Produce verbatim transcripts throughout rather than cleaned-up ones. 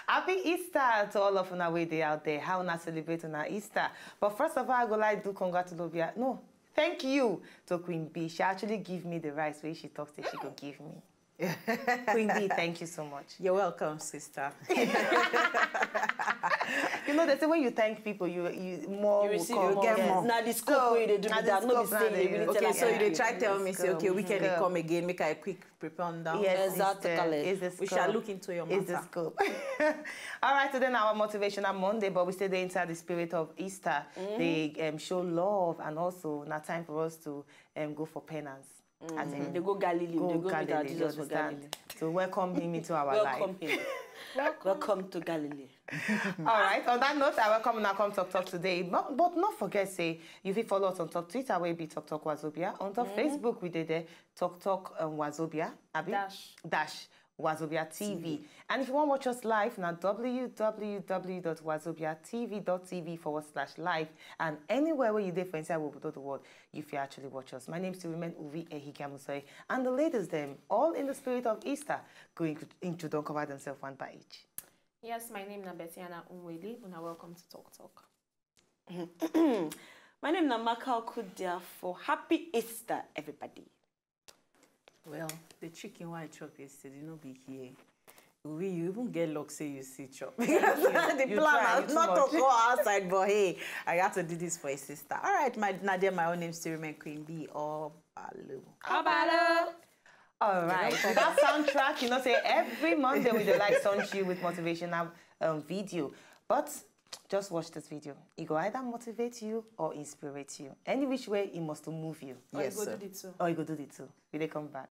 Happy Easter to all of una wey dey out there. How una celebrate una Easter? But first of all, I go like do congratulobia. No, thank you to Queen B. She actually give me the rice wey she talk say she go give me. Queen B, thank you so much. You're welcome, sister. You know, they say when you thank people, you you more You will receive come. You get Yes. more. Now the scope wey you dey do Na be the that, no be scope say na they the- really Okay, tell so am you dey that. try tell me say, okay, weekend dey Scope. Come again, make I quick prepare am down. Yes, Exactly. sister. It's the We scope. Shall look into your It's the matter. Scope. All right, today na our motivational Monday, but we still dey inside the spirit of Easter. They um, show love, and also na time for us to um, go for penance. As in, They go Galilee. go They go meet our Galilee, you Jesus for understand? Galilee. So welcome him into our life. Welcome him. Welcome to Galilee. All right. On that note, I welcome una come talk talk today. But, but not forget say you fit follow us on top Twitter where be Talk Talk Wazobia. On top Facebook we dey there Talk Talk um, Wazobia. Abi? Dash. Dash Wazobia T V. And if you want to watch us live, now w w w dot wazobia t v dot t v forward slash live. And anywhere where you dey for inside we the world, you fit actually watch us. My name is Women Uvi Ehikiamusoi. And the ladies them, all in the spirit of Easter, go into, into don't cover themselves one by each. Yes, my name na Betty Anna Unweli. Una welcome to Talk Talk. My name na Maka Okudia for Happy Easter, everybody. Well, the chicken wey I chop yesterday no be here. We you even get luck say you see chop. Because the You plan try, was too not to much. go outside, but hey, I got to do this for a sister. All right, my Nadia, my own name is Sirimen Queen B or Balu. Abalo! All right. So that soundtrack, you know, say every Monday we dey like sound you with motivational um, video. But just watch this video. It go either motivate you or inspire you. Any which way, it must move you. Or Yes, you go sir. Do the two. Or you go do the two. We dey come back.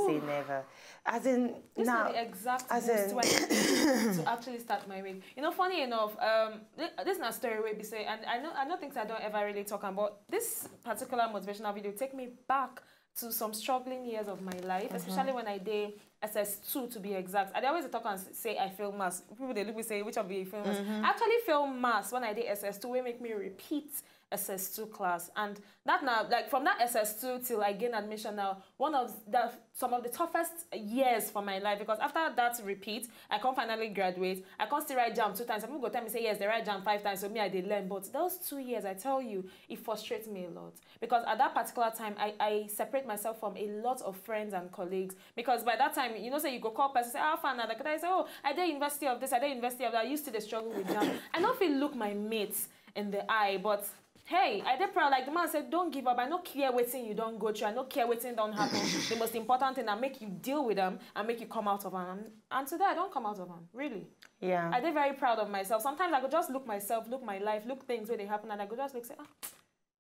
Say never. As in, This now, is the exact as boost in- when I needed to actually start my week. You know, funny enough, um, th- this is a story where be say, and I know, I don't think I don't ever really talk about this particular motivational video. Take me back to some struggling years of my life, especially when I did S S two to be exact. I dey always talk and s- say I fail maths. People they look me say which of you fail maths. I actually fail maths when I did S S two. Will make me repeat S S two class, and that now, like, from that S S two till I gain admission now, one of the some of the toughest years for my life, because after that repeat, I can finally graduate. I can't still write jam two times. Some people go tell me say yes, they write jam five times, so me I did learn. But those two years, I tell you, it frustrates me a lot, because at that particular time, I I separate myself from a lot of friends and colleagues, because by that time, you know, say you go call person, say, "How far now?" Like, I say, "Oh, I did university of this, I did university of that." I used to the struggle with jam. I don't feel look my mates in the eye, but hey, I dey proud. Like the man said, don't give up. I no care wetin you don't go through. I no care wetin don't happen. The most important thing, I make you deal with them and make you come out of them. And today, I don't come out of them, really. Yeah. I dey very proud of myself. Sometimes I go just look myself, look my life, look things where they happen, and I go just look say, ah,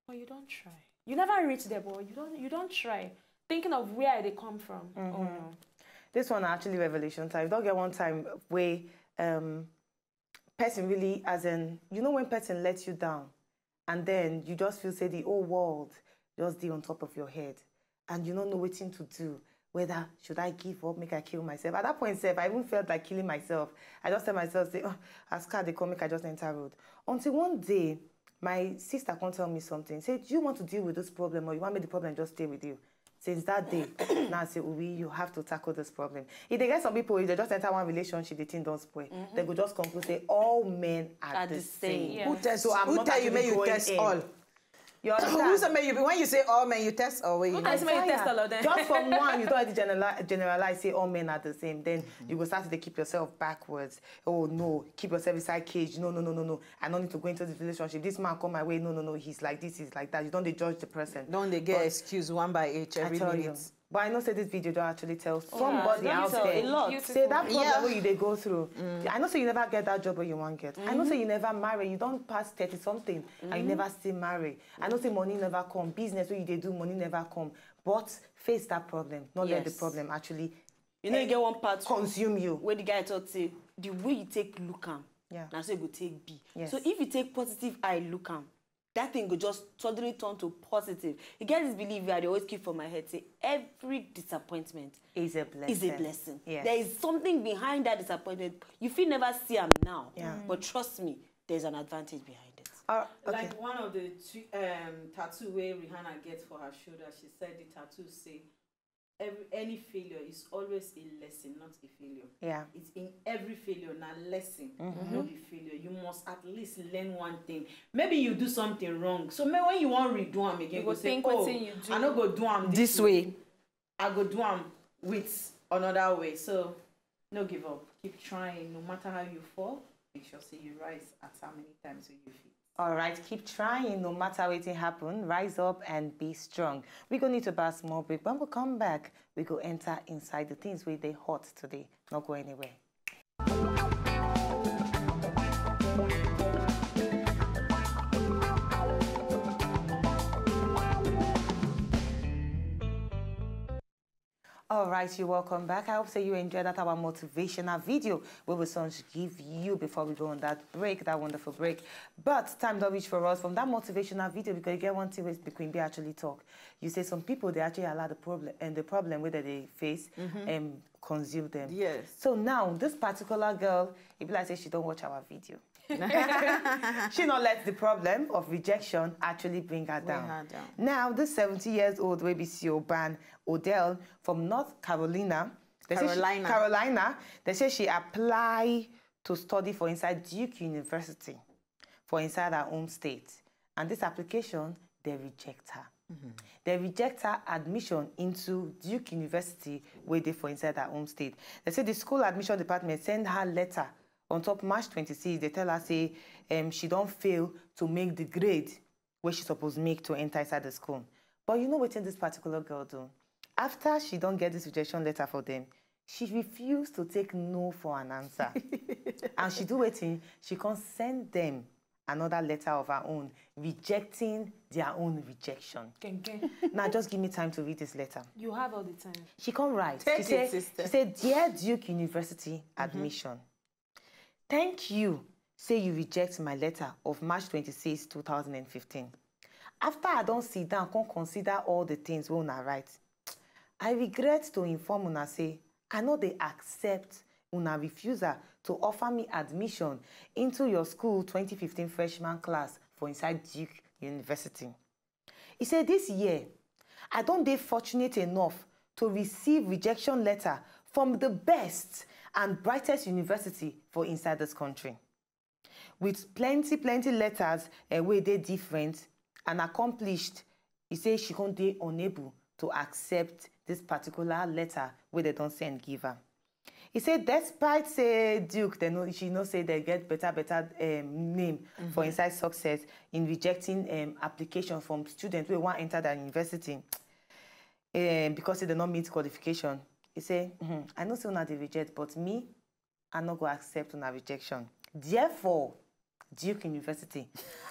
but you don't try. You never reach there, but you don't, you don't try. Thinking of where I dey come from. Oh no. This one na actually revelation time. You don't get one time where um, person really, as in, you know when person lets you down, and then you just feel say the whole world just dey on top of your head, and you don't know wetin to do. Whether should I give up, make I kill myself? At that point, self, I even felt like killing myself. I just tell myself, say, oh, as car they come, make I just enter road. Until one day, my sister come tell me something. Say, do you want to deal with this problem, or you want make the problem just stay with you? Since that day, now I say, Uwi, you have to tackle this problem. If they get some people, if they just enter one relationship, the thing don't spoil. They go just conclude say all men are, Are the the same. same. Yeah. Who test? So I'm who not tell you actually make you going test in. All? You Who understand? Say make you when you say all men, you test all. Wey you Who know. tell you make you test all of them? Just from one, you don't already generalize, generalize say all men are the same. Then you go start to dey keep yourself backwards. Oh no, keep yourself inside cage. No, no, no, no, no. I don't need to go into this relationship. This man come my way. No, no, no. He's like this. He's like that. You don't dey judge the person. Don't they get excuse one by each I every tell you. minute? But I know say this video don't actually tell somebody don't out tell there. A lot. Say that problem Yeah. Where you dey go through. I know say you never get that job where you want get. I know say you never marry. You don't pass thirty something, and you never still marry. I know say money never come. Business where you dey do, money never come. But face that problem. Not let the Yes. Problem actually You know, you get one part consume you. Where the guy talk say the way you take look am, Yeah. na so you go take be. Yes. So if you take positive eye look am, that thing go just suddenly turn to positive. You get this belief I dey always keep for my head say every disappointment Is a blessing. is a blessing. Yes. There is something behind that disappointment. You fit never see am now, Yeah. But trust me, there's an advantage behind it. Uh, okay. Like one of the two, um, tattoo where Rihanna gets for her shoulder, she said the tattoo say, every any failure is always a lesson, not a failure. Yeah. It's in every failure, na lesson, no be failure. You must at least learn one thing. Maybe you do something wrong. So may, when you want redo am again, You you go go say, think oh, wetin you do. I no go do am this way. I go do am with another way. So no give up. Keep trying. No matter how you fall, make sure say you rise as how many times you fit. All right, keep trying no matter wetin happen. Rise up and be strong. We go need to pass small break. When we come back, we go enter inside the things wey dey hot today. No go anywhere. All right, you welcome back. I hope say you enjoyed that our motivational video we will soon give you before we go on that break, that wonderful break. But time don't reach for us from that motivational video because you get one thing with Queen B actually talk. You say some people they actually allow the problem and the problem whether they face um consume them. Yes. So now this particular girl, if like say she don't watch our video. She not let the problem of rejection actually bring her down. Her down. Now this seventy years old wey be Siobhan Odell from North Carolina. They say she- Carolina. Carolina. They say she apply to study for inside Duke University, for inside her home state. And this application, they reject her. They reject her admission into Duke University, where they for inside her home state. They say the school admission department send her letter on top March twenty-six. They tell her say um, she don't fail to make the grade where she supposed make to enter inside the school. But you know what this particular girl do? After she don't get this rejection letter for them, she refused to take no for an answer. And she do waiting, she can send them another letter of her own, rejecting their own rejection. Kenge. Now just give me time to read this letter. You have all the time. She can't write. Take she it, said, sister. She said, "Dear Duke University admission, thank you. Say you reject my letter of March twenty-sixth, two thousand and fifteen. After I don't sit down, come consider all the things when I write. I regret to inform una say I know they accept una refusal to offer me admission into your school twenty fifteen freshman class for inside Duke University." He said, "This year, I don't dey fortunate enough to receive rejection letter from the best and brightest university for inside this country. With plenty, plenty letters uh, wey dey different and accomplished, he say she come dey unable to accept this particular letter wey they don't send give her." He say despite say Duke, they know, she know say they get better, better um, name for inside success in rejecting um, application from students who want enter that university um, because say they not meet qualification. He say, "Mhm, I know say una dey reject, but me, I no go accept una rejection. Therefore, Duke University,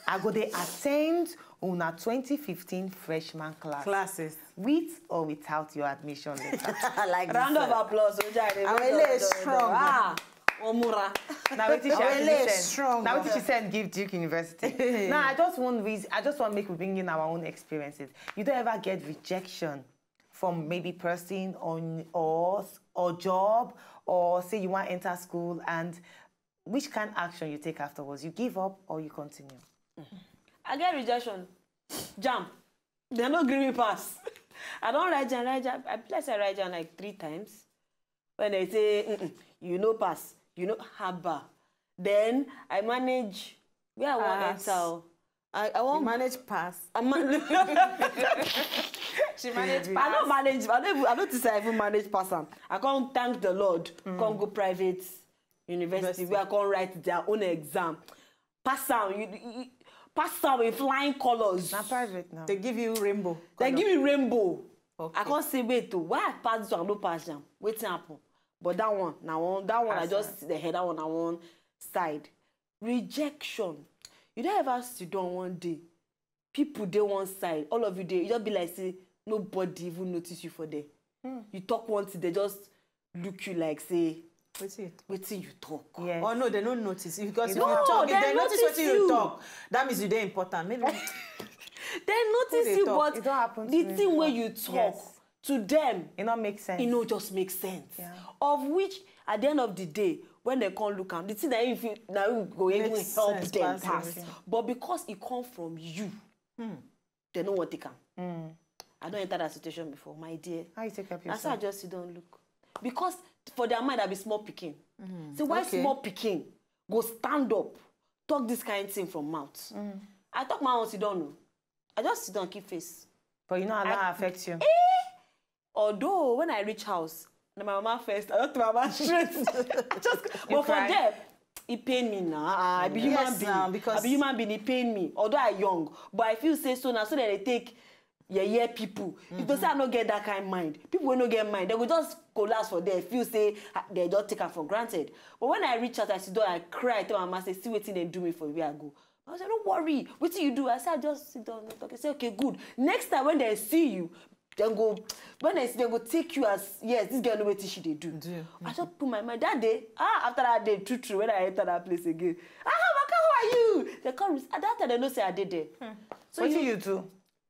I go dey attend una twenty fifteen freshman class Classes. With or without your admission letter." Like Round of applause. Ojare. Our L A is strong. Ah, Omura. Now wetin she Our actually L A is send. Strong. Now wetin she send give Duke University. Now I just want reason. I just want make we bring in our own experiences. You don't ever get rejection from maybe person on or or job or say you want enter school and which kind action you take afterwards? You give up or you continue? I get rejection. Jam. They no gree me pass. I don't write jam, write jam. I plus I write jam like three times. When they say, "Mm-mm, you no pass, you no haba." Then I manage where I want Pass. Enter. Oh. I, I You want manage pass. I manage. She manage I pass. don't manage. I don't. I don't think I even manage pass am. I can't thank the Lord. Can't go private university University. Where I can't write their own exam. Pass am. You, you, you pass am with flying colors. Na private now. They give you rainbow. They give me rainbow. Okay. I can't say wait to why I pass this one, I no pass am. Wetin happen? But that one, now one, that one I Pass just the head, that one I one side. Rejection. You don't ever sit down one day. People dey one side, all of you dey. You just be like say nobody even notice you for there. You talk one thing, they just look you like say Wetin? Wetin you talk. Yes. Oh no, they don't notice you because if No, you talk, they if they notice notice what you you. Talk, that means you dey important. Maybe They notice dey you, talk? but It don't happen to the me thing where before. You talk Yes. To them, It not make sense. It no just make sense. Yeah. Of which At the end of the day, when they come look am, the thing that if you now you go even Makes help sense them pass pass. everything. But because it come from you, they no wan take am. I don enter that situation before, my dear. How you take help Na so I yourself? Just sit down look. Because for their mind, I be small pikin. Say why Okay. Small pikin go stand up, talk this kind thing from mouth? I talk my own, sit down, no. I just sit down, keep face. But you know how that affects you. Although when I reach house, na my mama first. I don't tell my mama straight. Just, but for cry? Them, it pain me now. Ah, I be human Yes, being. now, because I be human being. It pain me. Although I young, but I feel say so now. So that they take yeah yeah people. If they say I no get that kind mind, people will no get mind. They will just collapse for there. Feel say ah, they just take am for granted. But when I reach out, I sit down, I cry. I tell my mama say, see wetin they do me for where I go. I say, don't worry. Wetin you do? I say, I just sit down. Okay, say, okay, good. Next time when they see you, then go when they see, they go take you as yes, this girl know wetin she dey do. I just put my mind that day. Ah, after that day, true true, when I enter that place again, ah, Amaka, how are you? They come at that time they know say I did there. So What do you, you do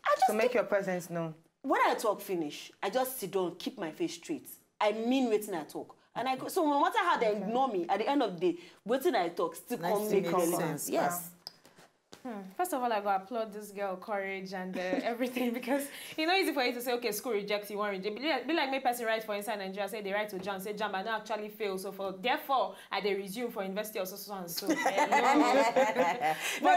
I just to make your presence known? When I talk finish, I just sit down, keep my face straight. I mean wetin I talk. And I go, so no matter how they ignore me, at the end of the day, wetin I talk still Nice come to make make relevant. sense. Yes. First of all, I go applaud this girl courage and uh, everything because you know easy for you to say okay school reject you wan reject be like, be like make person write for inside Nigeria say they write to JAMB say JAMB I no actually fail so for therefore I dey resume for university of so so and so. But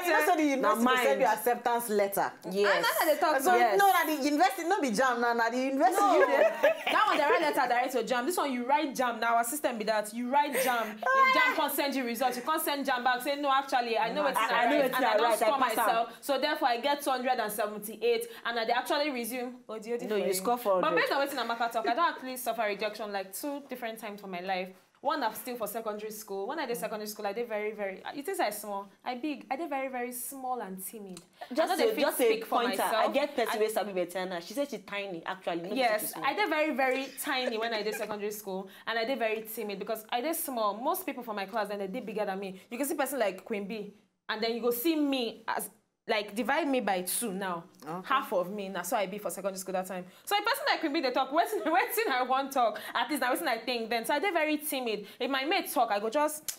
you know, so the university go send you Mind. Acceptance letter. Yes. That's how they talk. So Yes. No, na the university, no be JAMB, na na the university. You dey That one they write letter direct to JAMB. This one you write JAMB. Now our system be that you write JAMB. If JAMB can't send you results, you can't send JAMB back. Say no, actually I know what I- I know I wetin and I I don't write, I score pass am. Myself. So therefore I get two hundred and seventy-eight and I dey actually resume. Odi, odi No, for you score four But hundred. Based on wetin Amaka talk, I don actually suffer rejection like two different times for my life. One na still for secondary school. When I dey secondary school, I dey very, very. You think I small? I big. I dey very, very small and timid. Just I no dey a, fit just a speak for pointer. myself. I get person wey sabi Betiana. She said she's tiny, actually. No be Yes, small. I dey very, very tiny when I dey secondary school, and I dey very timid because I dey small. Most people for my class, then they dey bigger than me. You can see person like Queen B, and then you go see me as like divide me by two now. Half of me, na so I be for secondary school that time. So a person like Queen B, they talk, wetin, wetin I wan talk, at least na wetin I think. Then so I dey very timid. If my mate talk, I go just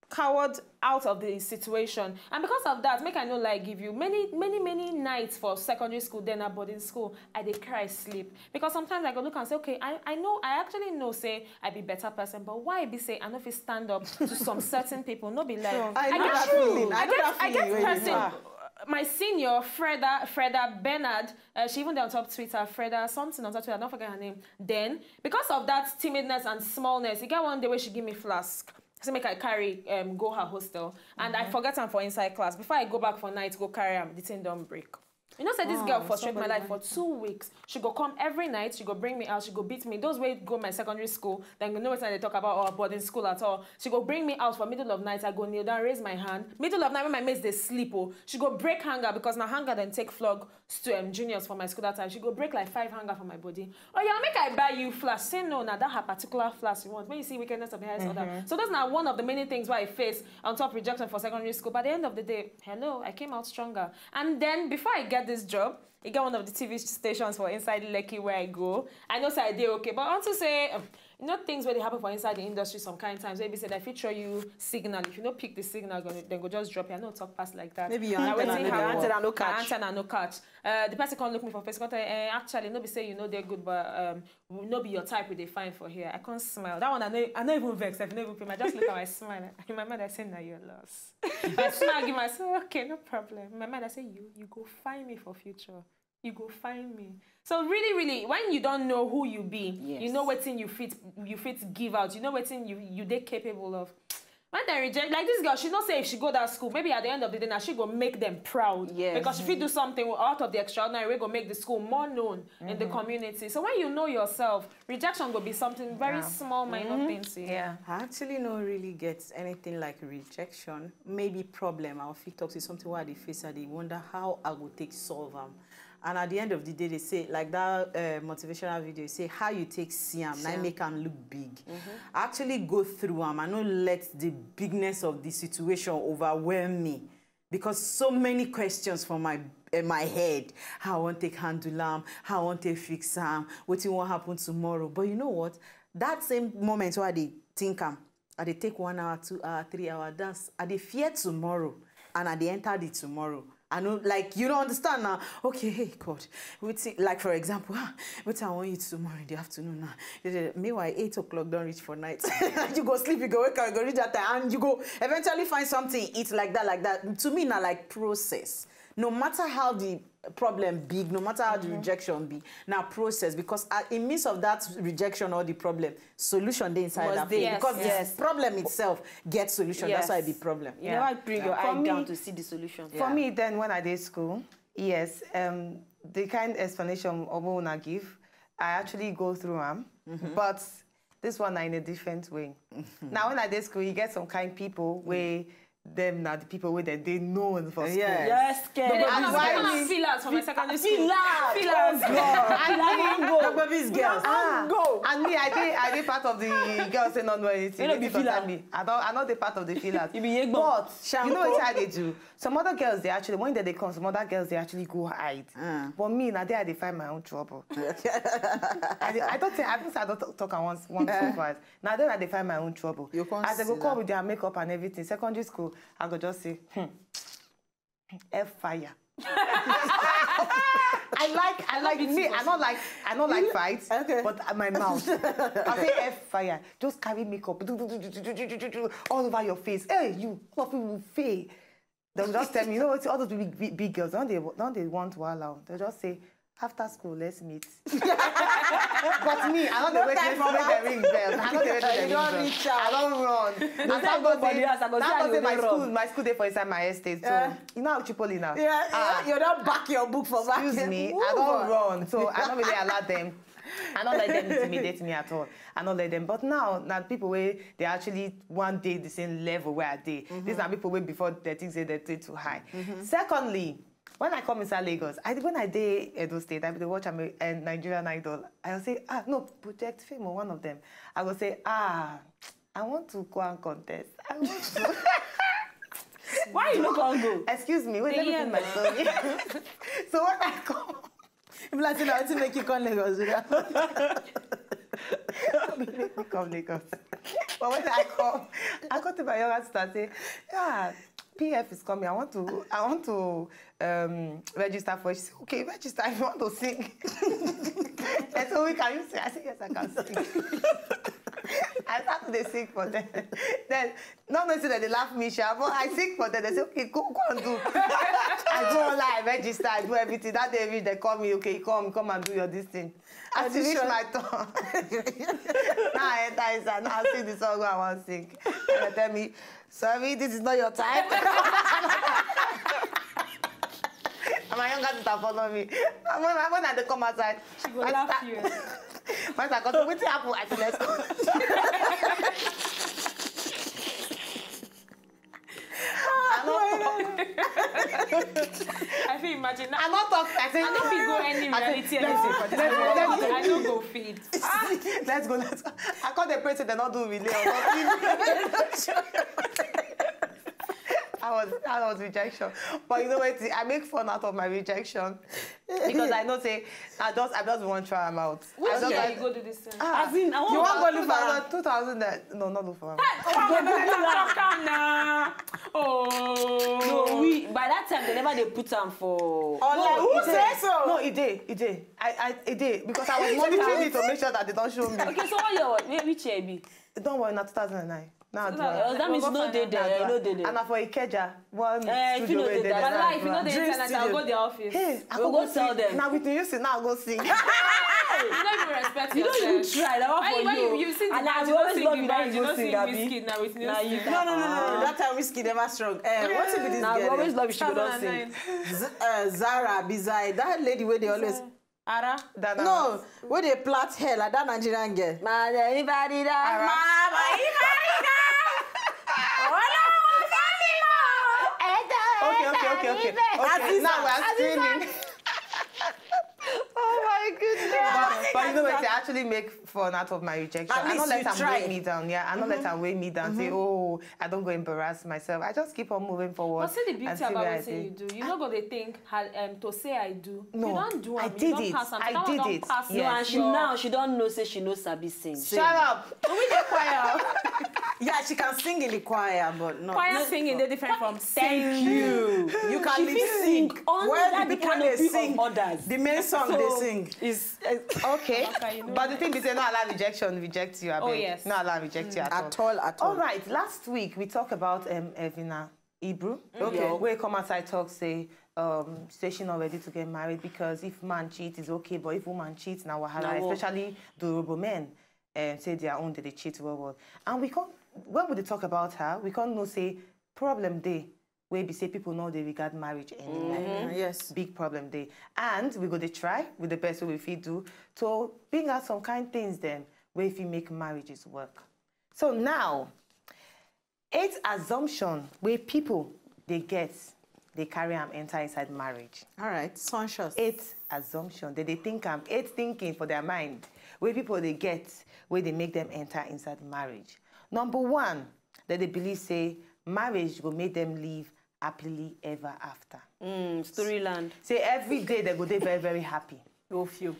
coward out of the situation. And because of that, make I no lie give you, many, many, many nights for secondary school, then at boarding school, I dey cry sleep. Because sometimes I go look and say, okay, I, I know, I actually know say I be better person, but why be say I no fit stand up to some certain people? No be lie. I know get that true. Feeling. I I know get, that I get feeling when you person. are. My senior, Freda, Freda Bernard, uh, she even dey on top Twitter, Freda something on top Twitter, I don't forget her name. Then, because of that timidness and smallness, e get one day where she give me flask. Say make I carry um, go her hostel, and I forget am for inside class. Before I go back for night, go carry am, the thing don break. You know, say this girl frustrate my life for two weeks. She go come every night. She go bring me out. She go beat me. Those wey go my secondary school, then you know wetin I dey talk about or boarding school at all. She go bring me out for middle of night. I go kneel down, raise my hand. Middle of night when my mates dey sleep, oh, she go break hanger because na hanger dem take flog stu um, juniors for my school that time. She go break like five hanger for my body. Oh yeah, make I buy you flask. Say no, na that her particular flask you want. When you see wickedness of the highest order. So that's not one of the many things why I face on top rejection for secondary school. By the end of the day, hello, I came out stronger. And then before I get this job, I get one of the T V stations for inside Lekki where I go. I know say I dey okay, but I want to say. Um, you know things wey dey happen for inside the industry some kind times wey be say dem fit show you signal. If you no pick the signal, go- dem go just drop you. I no talk pass like that. Maybe your Na antenna wetin no dey happen. work. Antenna no My catch. Antenna no catch. Uh, the person come look me for face, come tell me, eh, actually, no be say you no dey good, but um, no be your type we dey find for here. I can't smile. That one I no, I no even vex. I no even pay. I just look at my smile. In my mind, I say, na your loss. I smile, give myself, okay, no problem. In my mind, I say, you, you go find me for future. You go find me. So really, really, when you don't know who you be, Yes. You know what thing you fit, you fit give out. You know what thing you you dey capable of. When they reject, like this girl, she know say if she go that school, maybe at the end of the day, now she go make them proud. Yes. Because she fit do something out of the extraordinary, we go make the school more known in the community. So when you know yourself, rejection go be something very small, minor thing to you. Yeah. I actually no really get anything like rejection. Maybe problem. I'll fit talk to something where they face and they wonder how I go take solve them. And at the end of the day, they say, like that uh, motivational video, say how you take Siam, now make am look big. I actually go through them. I no let the bigness of the situation overwhelm me because so many questions for my uh, my head. How I want take handle them, how I want take fix them, what will happen tomorrow. But you know what? that same moment wey I dey think am, I dey take one hour, two hour, three hour. That's, I dey fear tomorrow, and I dey enter the tomorrow. I know, like, you don't understand now. Okay, hey God, wetin, like, for example, ah, wetin I wan eat tomorrow in the afternoon now. Meanwhile, eight o'clock don reach for night. You go sleep, you go wake up, you go reach that time, and you go eventually find something eat like that, like that. To me, na like process. No matter how the problem big, no matter how the rejection be, na process, because uh, in midst of that rejection or the problem, solution dey inside that place, because the problem itself gets solution. That's why e be problem. You never bring your eye down to see the solution. For me, then, when I dey school, yes, um, the kind explanation Obo una give, I actually go through am, but this one na in a different way. Now, when I dey school, you get some kind people wey dem na the people wey dem dey known for school. Yes, kid. They dey And call why am me? Fillers for my secondary school. Fillers. Fillers. Oh, God. And me, Dogbabi's girls. Ah, and me, I dey, I dey part of the girls say no know anything. You no be filler. Me. I don't, I no dey part of the fillers. You be yegbon. But you know what I dey do? Some other girls, they actually, when they, they come, some other girls, they actually go hide. But me, na there I dey find my own trouble. I, dey- I don't say, I don't say I don't talk, talk am once, once or twice. Now then I dey find my own trouble. You can't As they go see come that. With their makeup and everything, secondary school, I go just say, hmm, F fire. I like, I like me. I don't like, I don't like fights. Okay. But uh, my mouth, I say F fire. Just carry makeup all over your face. Hey, you, all of you will fail. They'll just tell me, you know what? All those big, big, big girls, don't they, don't they want wahala? They'll just say, after school, let's meet. But me, I don't dey wait. Time for make the ring bell. I don't dey wait. You make the don't ring reach bell. Out. I don't run. They And say thank God for say, the house, I go thank say God I say my go school, run. My school dey for inside my estate. So Eh. You know how Chipotle now. Yeah, Ah. Yeah, you don't back your book for back. Excuse me, Move I don't on. Run, so I don't really allow them. I don't let them intimidate me at all. I don't let them. But now, now people where they actually one day the same level where I dey. These are people where before they think say they dey too high. Secondly, when I come inside Lagos, I when I dey Edo State, I be dey watch Amer- and Nigerian Idol. I go say, ah, no, Project Fame or one of them. I go say, ah, I want to go and contest. I want to. Why you no come go? Excuse me, wait, let me Yeah, finish my no. Story. So when I come, If like say na wetin make you come Lagos, you know? Make me come Lagos. But when I come, I go to my younger sister and say, yeah, P F is coming. I want to, I want to um, register for it. She said, okay, register if you want to sing. I said, we can you sing? I said, yes, I can sing. I started to sing for them. Then, no, no, say that they laugh me, sha, but I sing for them. They say, okay, go, go and do. I go online, I register, I do everything. That day, reach, they call me, okay, come, come and do your this thing. As it reach my turn, now I enter inside, now I sing the song I want to sing. And they tell me, sorry, this is not your time. And my younger sister follow me. And when, when I dey come outside, she go laugh you. My sister come say, wetin happen? I say, let's go. I no talk. I fit imagine. I no talk. I say, I no fit go any I say, reality let's go. Let's go. Let's go. I no go fit. Let's go. Let's go. I call the person. They not do relay or something. I was, I was rejection. But you know what? I make fun out of my rejection because I know say I just, I just want to try them out. Which I just year like, you go do this thing? Ah, as in, I want you want go look for two thousand, two thousand, no, not look for am. Hey, come on, come on, come on now. Oh. No, we, by that time, they never dey put am for. Online. No, who say so? No, e dey, e dey. I, I, e dey because I was monitoring it to make sure that they don't show me. Okay, so what year? Where, which year e be? Don't worry, na two thousand and nine. Now I do am. Oh, that means you no dey there, you no dey there. And na for Ikeja, one studio wey dey there. But if you no dey internet, I'll go their office. Hey, I go go tell them. Now with you see, now I go sing. You don't even respect yourself. You don't even try. That one for you. You sing the band, you don't sing the band, you don't sing Wizkid, now with you. No, no, no, no, no. That time Wizkid never strong. Eh, what if it is? Now I always love you. She go don sing. Z- uh, Zara Bizai, that lady where they always Ara? Dana. No, wey dey plait hair like that Nigerian girl. Ma de ibadida. Ara. Ma ba ibadida. Ọlọ́run fẹ́ mi mọ́. Okay, okay, okay, okay. Okay, now we are streaming. Oh my goodness. But you know what? I actually make fun out of my rejection. At I don't let them weigh me down. Yeah, I don't let them weigh me down. Say, oh, I don't go embarrass myself. I just keep on moving forward. But see the beauty about what you do. You know what they think um, to say I do. No, you don't do I did it. I did it. No, and she now she don't know say she no sabi sing. Shut up. We the choir. Yeah, she can sing in the choir, but no. Choir singing they different from sing. Thank you. You can lip sync. Well, the people they sing. The main song they sing is okay. But the thing is, they not allow rejection reject you. Oh yes. Not allow reject you at all. At all, at all. All right. Last week we talked about um, Evina Ibru. Okay. Where come outside talk say um, say she not ready to get married because if man cheat is okay, but if woman cheat, now wahala, especially the Yoruba men, um, say their own they cheat well well. And we come when we dey talk about her, we can't know say problem day where be say people know they regard marriage anymore. Mm-hmm. Yes. Big problem day. And we go to try with the best way we fit do to bring out some kind things then where if you make marriages work. So now, eight assumption where people they get they carry them enter inside marriage. All right, conscious. Eight assumption that they think I'm eight thinking for their mind where people they get where they make them enter inside marriage. Number one, that they believe say marriage will make them live happily ever after. Mm, storyland. Say every day they go they very very happy. Oh few.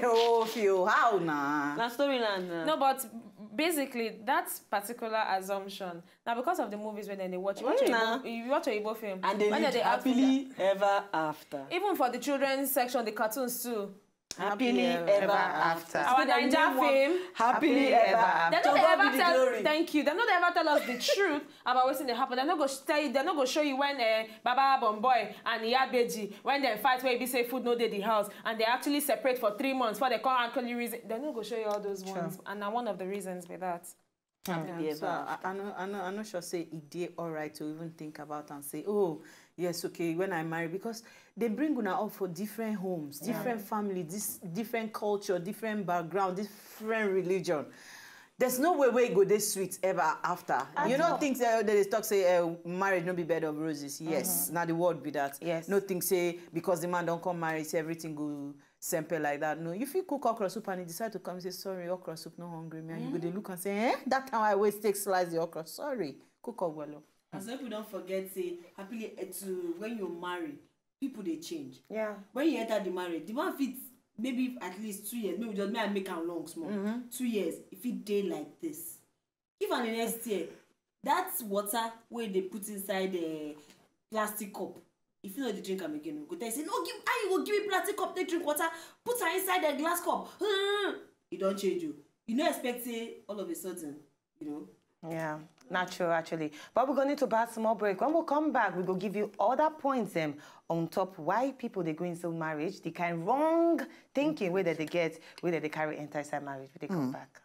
Oh few. How na? Na storyland na. No, but basically that particular assumption now because of the movies when they watch, you watch, mm, a, you watch a film and they live happily ever after. Even for the children's section, the cartoons too. Happily ever after. Our Naija film. Happily ever after. They no dey ever tell, thank you. They no dey ever tell us the truth about wetin dey happen. They no go tell you. They no go show you when uh, Baba Bomboy and Iyabeji when they fight where be say food no dey the house and they actually separate for three months before they come actually reason. They no go show you all those ones, and na one of the reasons be that. Yeah, so I, I know, I know, I know. Sure say e dey alright to even think about and say, oh, yes, okay, when I marry, because they bring una up for different homes, different family, this different culture, different background, different religion. There's no way we go this sweet ever after. You know, things that they talk say uh, marriage no be bed of roses. Yes, now the word be that. Yes. No thing say because the man don't come marry, say everything go sempe like that. No, if you cook okra soup and you decide to come say sorry, okra soup no hungry me, and you go dey look and say, eh, that time I always take slice the okra. Sorry, cook up well. And some people don't forget say happily eh, to when you marry, people they change. Yeah. When you enter the marriage, the man fit maybe at least two years, maybe just may I make am long small. Mm-hmm. Two years, if it day like this, if on the next year, that water where they put inside the plastic cup, if you know the drink am again, go tell you say no, give how you go give me plastic cup take drink water, put her inside the glass cup. Hmm. You don't change you. You no expect say all of a sudden, you know. Yeah, natural actually. But we're going to pass small break. When we come back, we go give you other points them on top why people they go into marriage, the kind wrong thinking where that they get, where that they carry enter inside marriage. We they come back.